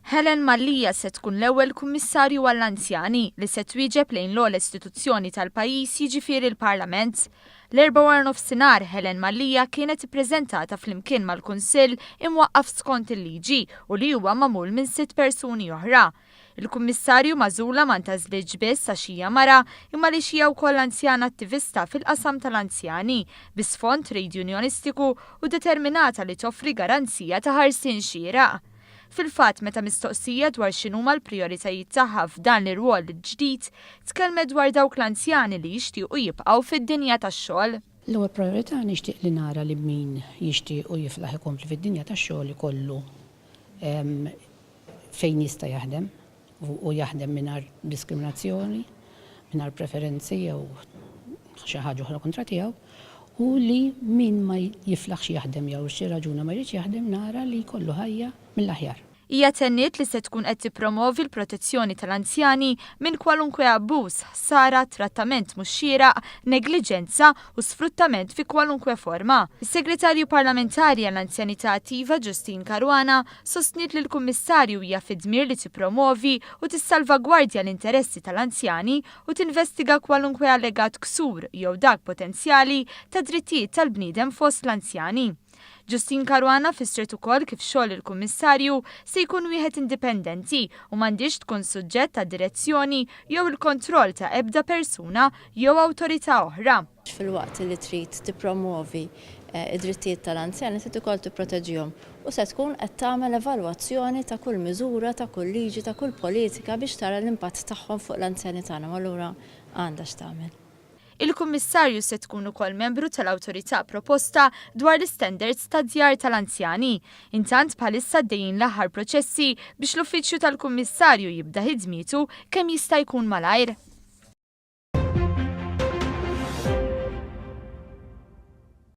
Helen Mallia se tkun l-ewwel Kummissarju għall-Anzjani li se twieġeb lejn l-ogħla istituzzjoni tal-pajjiż jiġifieri l-Parlament. L-Erbgħa waranofsinhar Helen Mallia kienet ippreżentata flimkien mal-Kunsill imwaqqaf skont il-liġi u li huwa magħmul minn sitt persuni oħra. Il-Kummissarju magħżula ma ntgħażlitx biss għax hija mara imma għaliex hija wkoll anzjana attivista fil-qasam tal-anzjani, bi sfond trejdjunjonistiku u determinata li toffri garanzija ta' ħarsien xieraq. Fil-fatt, meta mistoqsija dwar x'inhuma l-prijoritajiet tagħha f'dan l-irwol il-ġdid, tkellmet dwar dawk l-anzjani li jixtiequ jibqgħu fid-dinja tax-xogħol. L-ewwel prijorità nixtieq li nara li min jixtieq u jiflaħ ikompli fid-dinja tax-xogħol ikollu fejn jista' jaħdem u jaħdem mingħajr diskriminazzjoni, mingħajr preferenzi jew xi ħaġa oħra kontra tiegħu, u li min ma jiflaħx jaħdem jew xi raġuna ma jridx jaħdem nara li jkollu ħajja mill-aħjar. Hija tenniet li se tkun qed tippromovi l-protezzjoni tal-anzjani minn kwalunkwe abbuż, ħsara, trattament mhux xieraq, negliġenza u sfruttament fi kwalunkwe forma. Is-Segretarju Parlamentari għall-Anzjanità Attiva Justyne Caruana sostniet li l-Kummissarju hija fid-dmir li tippromovi u tissalvagwardja l-interessi tal-anzjani u tinvestiga kwalunkwe allegat ksur jew dak potenzjali tad-drittijiet tal-bniedem fost l-anzjani. Justyne Caruana fissret ukoll kif xogħol il-Kummissarju se jkun wieħed indipendenti u m'għandhiex tkun suġġett għad-direzzjoni jew il-kontroll ta' ebda persuna jew awtorità oħra. Filwaqt li trid tippromwovi d-drittijiet tal-anzjani trid ukoll tipproteġihom u se tkun qed tagħmel evalwazzjoni ta' kull miżura, ta' kull liġi, ta' kull politika biex tara l-impatt tagħhom fuq l-anzjani tagħna u allura għandha x'tagħmel. Il-Kummissarju se tkun ukoll membru tal-awtorità proposta dwar l-istandards tad-djar tal-anzjani. Intant bħalissa għaddejjin l-aħħar proċessi biex l-uffiċċju tal-Kummissarju jibda ħidmietu kemm jista' jkun malajr.